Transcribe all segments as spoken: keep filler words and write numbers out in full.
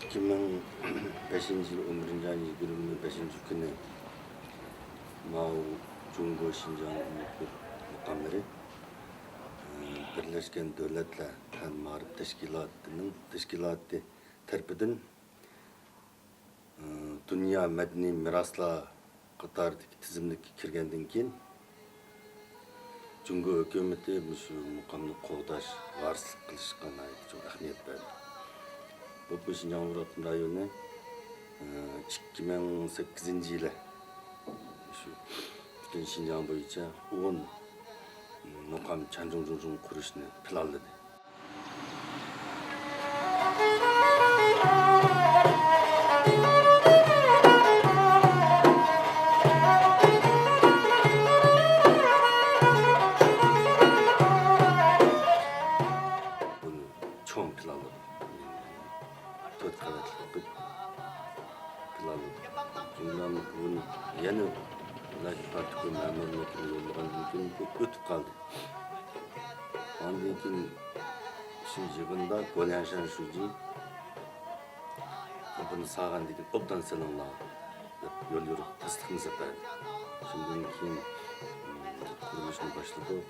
ئىككى مىڭ بەشىنچى يىل ئون بىرىنچى ئاينىڭ يىگىرمە بەشىنچى كۈنى ماۋۇ جۇڭگو شىنجاڭ ئۇيغۇر مۇقاملىرى، ئى، بىرلەشكەن دۆلەتلەر پەن مائارىپ تەشكىلاتىنىڭ، تەشكىلاتى تەرىپىدىن، ئى، دۇنيا مەدەنىي مىراسلار قاتارىدىكى تىزىملىككە كىرگەندىن كېيىن، جۇڭگو ھۆكۈمىتى مۇشۇ مۇقامنى قوغداش، ۋارىسلىق قىلىشقا ناھايىتى چوڭ ئەھمىيەت بەردى. بولۇپمۇ شىنجاڭ ئۇيغۇر ئاپتونوم رايونى، ئى، ئىككى مىڭ سەككىزىنچى يىلى شۇ پۈتۈن شىنجاڭ بويىچە ئون مۇقام چاڭجۇڭجۇڭجۇڭ قۇرۇشنى پىلانلىدى. بۇنى چوڭ پىلانلىدۇق. تۆت قەۋەتلىك قىلىپ پىلانلىدۇق. شۇندىن بۇنى يەنە ۋىلايەت پارتكوم مەمۇرىيىتىگە يوللىغاندىن كېيىن بۇ ئۆتۈپ قالدى. ئاندىن كېيىن شۇ يىغىندا گولياڭشەن شۇجى بۇنى سالغاندىن كېيىن ئوبدان سېلىڭلار دەپ يول يورۇق تەستىقنى بەردى. شۇندىن كېيىن، م، قۇرۇلۇشنى باشلىدۇق.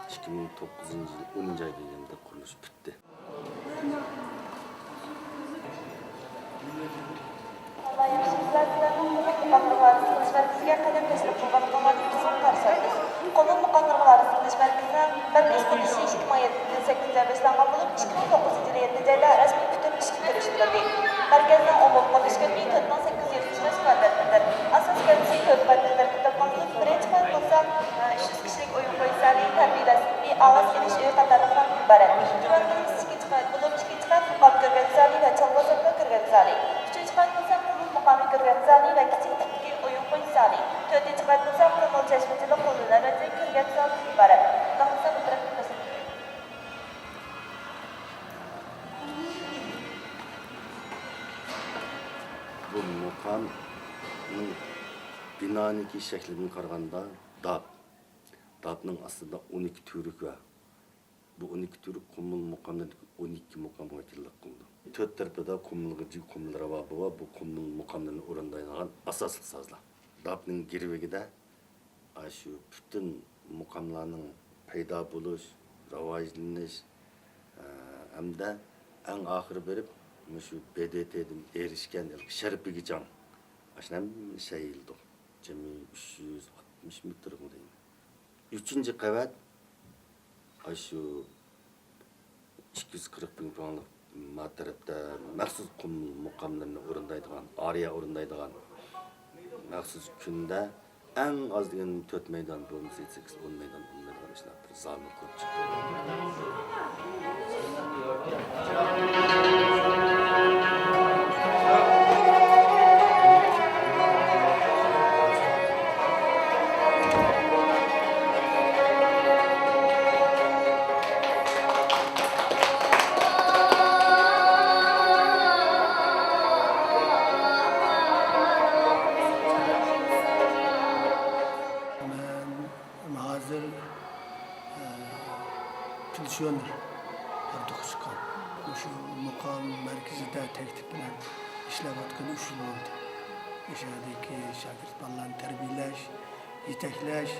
ئىككى مىڭ توققۇزىنچى يىل ئونىنچى ئايدا يەنە قۇرۇلۇش پۈتتى. ئاللا ياخشى، بىزلەر سىلەرنىڭ قۇمۇل مۇقاملىرىغا ئارزۇ قىلىش مەركىزىگە قەدەم تەشرىپ قىلغانلىقىڭلارنى قىزغىن قارشى ئالىمىز. قۇمۇل مۇقاملىرىغا ئارزۇ قىلىش مەركىزىنىڭ مەركەز قۇرۇلۇشى ئىككى مىڭ يەتتىنچى يىلى سەككىزىنچى ئاي باشلانغان بولۇپ، ئىككى مىڭ توققۇزىنچى يىلى يەتتىنچى ئايدا رەسمىي پۈتۈن ئىشقا كىرىشتۈرۈلدى. مەركەزنىڭ ئومۇمىي قۇرۇلۇش كۆلىمى تۆت مىڭ سەككىز يۈز يەتمىش بەش كۋادرات مېتىر. ئاساسىي گەۋدىسى تۆت قەۋەتتىن تەركىب تاپقان بولۇپ، بىرىنچى قەۋەت بولسا، ئۈچ يۈز كىشىلىك ئويۇن قويۇش زالى، تەربىيەلەش سىنىپى، ئاۋاز ئېلىش ئۆيى قاتارلىقلاردىن ئىبارەت. تۆۋەن بىلىمسىز ئىككىنچى قەۋەت بولۇپ، ئىككىنچى قەۋەت مۇقام كۆرگەزمە زالى ۋە چالغۇ سومكا كۆرگەزمە زالى. ئۈچىنچى قەۋەت بولسا قۇمۇل مۇقامى كۆرگەزمە زالى ۋە كىچىك تىپتىكى ئويۇن قويۇش زالى. تۆتىنچى قەۋەت بولسا قۇمۇل چەشمىچىلىك قوللىنىش مەركىزى كۆرگەزمە زالىدىن ئىبارەت. بۇنداق بولسا بۇ تەرەپتىن كۆرسىتىمىز. بۇ مۇقامنىڭ بىنانىڭكى شەكلىدىن قارىغاندا داپ، داپنىڭ ئاستىدا ئون ئىككى تۈۋرۈك بار. بۇ ئون ئىككى تۈۋرۈك قۇمۇل مۇقاملىرىدىكى ئون ئىككى مۇقامغا ۋەكىللىك قىلىدۇ. تۆت تەرىپىدە قۇمۇلغا جىگ قۇمۇل راۋابى بار. بۇ قۇمۇل مۇقاملىرىنى ئورۇندايدىغان ئاساسلىق سازلار. داپنىڭ گىرۋىكىدە ئاشۇ پۈتۈن مۇقاملارنىڭ پەيدا بولۇش، راۋاجلىنىش، ئە، ھەمدە ئەڭ ئاخىرى بېرىپ مۇشۇ بې دې تېدىن ئېرىشكەن شەرىپىگىچاڭ ئاشۇ ھەممە شەيئىلدۇق. جەمئىي ئۈچ يۈز ئاتمىش مېتىرغا دەيمەن. ئۈچىنچى قەۋەت ئاشۇ ئىككى يۈز قىرىق مىڭ فرانلىق ما تەرەپتە مەخسۇس قۇمۇل مۇقاملىرىنى ئورۇندايدىغان، ئارىيە ئورۇندايدىغان مەخسۇس كۈندە ئەڭ ئاز دېگەندە تۆت مەيدان، بولمىسا يەتتە، سەككىز، ئون مەيدان ئورۇندايدىغان ئىشلار بىر زالنى قۇرۇپ چىقتۇق. مەن ھازىر، ئە، پېنسىيونېر، ھاردۇققا چىققان. مۇشۇ مۇقام مەركىزىدە تەكلىپ بىلەن ئىشلەۋاتقىلى ئۈچ يىل بولدى. ئاشۇ يەردىكى شاگىرت بالىلارنى تەربىيەلەش، يېتەكلەش،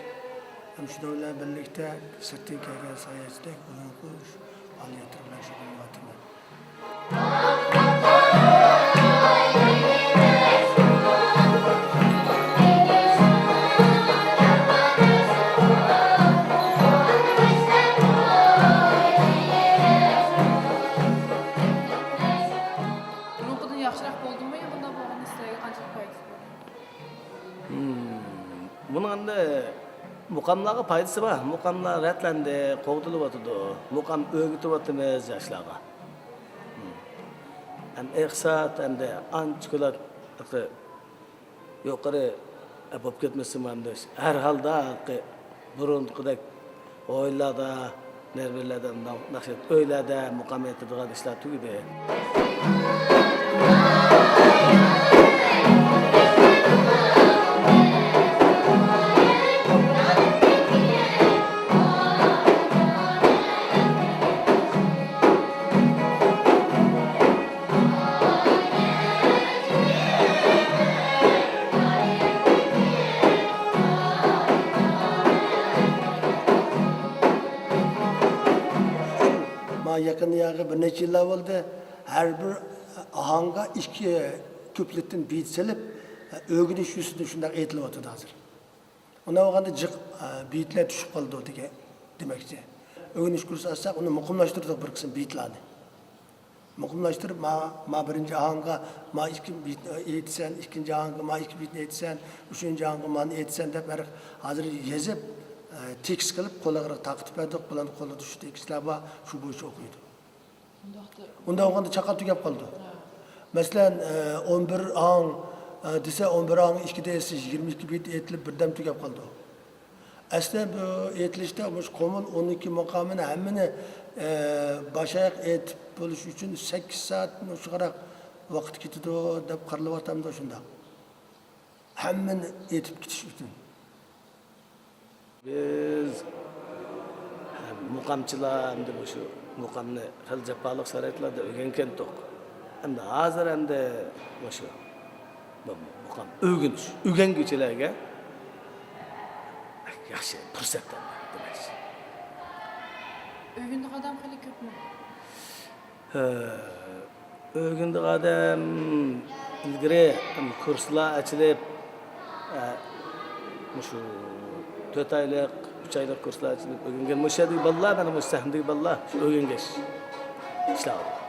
ھەم شۇنىڭ بىلەن بىرلىكتە سىرتتىن كەلگەن ساياھەتچىلەرگە ئويۇن قويۇش پائالىيەتلىرى بىلەن شۇغۇللىنىۋاتىمەن. بۇرۇنقىدىن ياخشىراق بولدىمۇ يا بۇنداق بولغاندا سىلەرگە قانچىلىك پايدىسى بولدى؟ مم، بۇنىڭ ئەمدى مۇقاملارغا پايدىسى بار. مۇقاملار رەتلەندى، قوغدىلىۋاتىدۇ. مۇقام ئۆگىتىۋاتىمىز ياشلارغا. مم. ھەم ئىقتىساد ئەمدى ئانچە كۆلەر يۇقىرى بولۇپ كەتمىسىمۇ ئەمدى ھەر ھالدا بۇرۇنقىدەك ھويلىلاردا، نېرۋىلەردە، ناخشا ئۆيلەردە مۇقام ئېيتىدىغان ئىشلار تۈگىدى. يېقىن ياقى بىر نەچچە يىللار بولدى. ھەر بىر ئاھاڭغا ئىككى كۇپلېتتىن بېيىت سېلىپ، ئۆگىنىش يۈزىسىدىن شۇنداق ئېيتىلىۋاتىدۇ ھازىر. ئۇنداق بولغاندا جىق، ئە، بېيىتلەر چۈشۈپ قالىدۇ دېگەن دېمەكچى. ئۆگىنىش كۇرسى ئاچساق، ئۇنى مۇقىملاشتۇردۇق بىر قىسىم بېيىتلارنى. مۇقىملاشتۇرۇپ، ما، ما بىرىنچى ئاھاڭغا ما ئىككى بېيىتنى ئېيتىسەن، ئىككىنچى ئاھاڭغا ما ئىككى بېيىتنى ئېيتىسەن، ئۈچىنچى ئاھاڭغا مانى ئېيتىسەن دەپ، ھەر ھازىر يېزىپ، ئە، تېكىست قىلىپ قوللىرىغا تارقىتىپ بەردۇق. بۇلارنىڭ قولىدا شۇ تېكىستلار بار، شۇ بويىچە ئوقۇيدۇ. ئۇنداقتا ئۇنداق بولغاندا چاققان تۈگەپ قالىدۇ. ھە. مەسىلەن، ئە، ئون بىر ئاڭ، ئە، دېسە، ئون بىر ئاڭ ئىككى دېسە، يىگىرمە ئىككى بېيىت ئېيتىلىپ، بىردەم تۈگەپ قالىدۇ. ئەسلى بۇ ئېيتىلىشتا مۇشۇ قومۇل ئون ئىككى مۇقامىنى ھەممىنى، ئە، باشاياق ئېيتىپ بولۇش ئۈچۈن سەككىز سائەتتىن ئوشۇقراق ۋاقىت كېتىدۇ دەپ قارىلىۋاتامدۇ شۇنداق. ھەممىنى ئېيتىپ كېتىش ئۈچۈن. بىز مۇقامچىلار ئەمدى مۇشۇ مۇقامنى خېلى جاپالىق شارائىتلاردا ئۆگەنگەنتۇق. ئەمدى ھازىر ئەمدى مۇشۇ بۇ مۇقام ئۆگىنىش، ئۆگەنگۈچىلەرگە ياخشى پۇرسەت دېمەكچى. ئۆگىنىدىغان ئادەم خېلى كۆپمۇ؟ ھە، ئۆگىنىدىغان ئادەم ئىلگىرى كۇرسلار ئېچىلىپ، ھە، مۇشۇ تۆت ئايلىق، ئۈچ ئايلىق كۇرسلار ئېچىلىپ ئۆگەنگەن. مۇشۇ يەردىكى بالىلار، مانا مۇشۇ سەھنىدىكى بالىلار شۇ ئۆگەنگەچ ئىشلەۋاتىدۇ.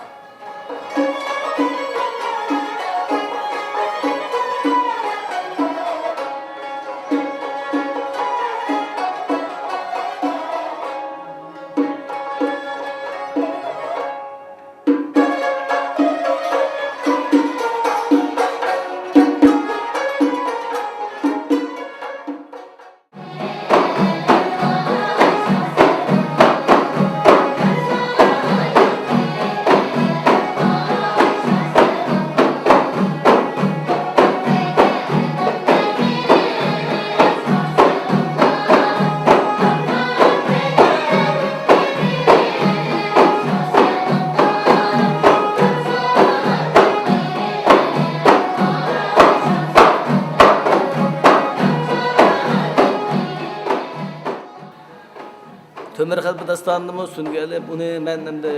تۆمۈر خەلپە داستانىنىمۇ سۈنگە ئېلىپ، ئۇنى مەن ئەمدى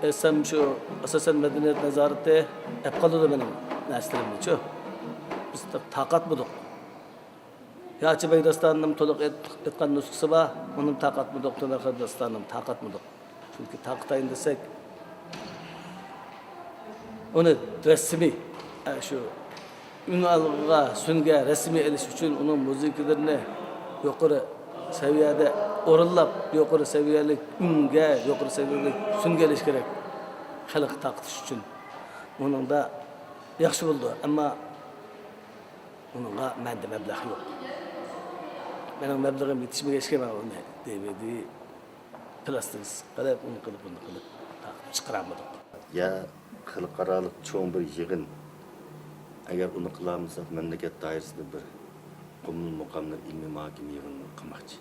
ئېيتسام، شۇ ئاساسەن مەدەنىيەت نازارىتى ئەپ قالىدۇ مېنىڭ نەرسىلىرىمنىچۇ. بىز تا-، تاقەت بولدۇق. ياچى بەگ داستانىنىمۇ تولۇق ئېيت-، ئېيتقان نۇسخىسى بار. ئۇنىمۇ تاقەت بولدۇق، تۆمۈر خەلپە داستانىنىمۇ تاقەت بولدۇق. چۈنكى تارقىتايىن دېسەك، ئۇنى رەسمىي، ئە، شۇ ئۈنئالغۇغا، سۈنگە رەسمىي ئېلىش ئۈچۈن ئۇنىڭ مۇزىكىلىرىنى يۇقىرى سەۋىيەدە ئورۇنلاپ، يۇقىرى سەۋىيەلىك ئۈنگە، يۇقىرى سەۋىيەلىك سۈنگە ئېلىش كېرەك. خەلققە تارقىتىش ئۈچۈن. ئۇنىڭدا ياخشى بولىدۇ، ئەمما ئۇنىڭغا مەندە مەبلەغ يوق. مېنىڭ مەبلىغىم يېتىشمىگەچكە مەن ئۇنى دىۋىدى پىلاستىنكىسى قىلىپ، ئۇنى قىلىپ، بۇنى قىلىپ تارقىتىپ چىقىرالمىدۇق. يا خەلقئارالىق چوڭ بىر يىغىن، ئەگەر ئۇنى قىلالمىساق، مەملىكەت دائىرىسىدە بىر قۇمۇل مۇقاملىرى ئىلمىي مۇھاكىمە يىغىنى قىلماقچى.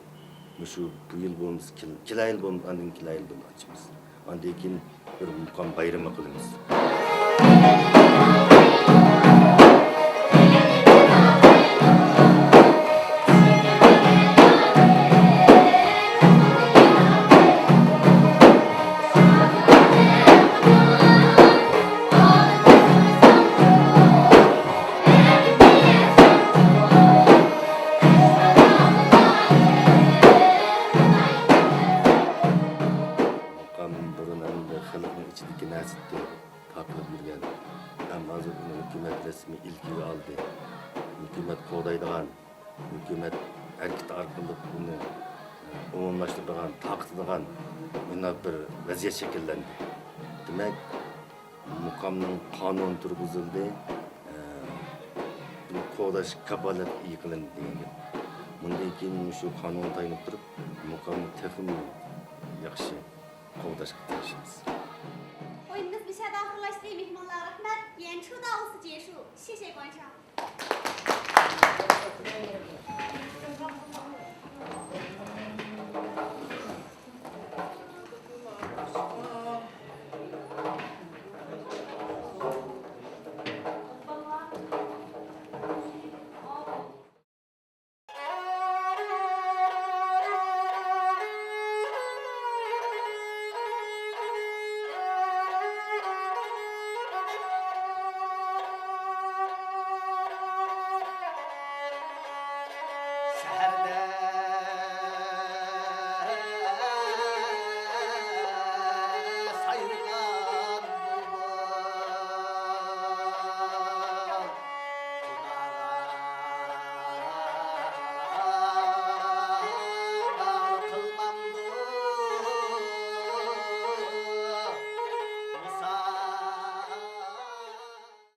مۇشۇ بۇ يىل بولمىسا، كېل-، كېلەر يىل بولمىسا، ئاندىن كېلەر يىل بولماقچىمىز. ئاندىن كېيىن بىر مۇقام بايرىمى قىلىمىز. مۇقام بۇرۇن ئەمدى خەلقنىڭ ئىچىدىكى نەرسە ئىدى، تارقىلىپ يۈرگەن. ئەمما ھازىر ئۇنى ھۆكۈمەت رەسمىي ئىلكىگە ئالدى. ھۆكۈمەت قوغدايدىغان، ھۆكۈمەت ھەرىكىتى ئارقىلىق ئۇنى ئومۇملاشتۇرىدىغان، تارقىتىدىغان مۇنداق بىر ۋەزىيەت شەكىللەندى. دېمەك، مۇقامنىڭ قانۇنى تۇرغۇزۇلدى، ئە، بۇنى قوغداش كاپالەتكە ئىگە قىلىندى دېگەن گەپ. بۇندىن كېيىن مۇشۇ قانۇنغا تايىنىپ تۇرۇپ، مۇقامنى تېخىمۇ ياخشى قوغداشقا تىرىشىمىز. ئويۇنىمىز مۇشۇ يەردە ئاخىرلاشتى. مېھمانلارغا رەھمەت. 演出到此结束. 谢谢观赏.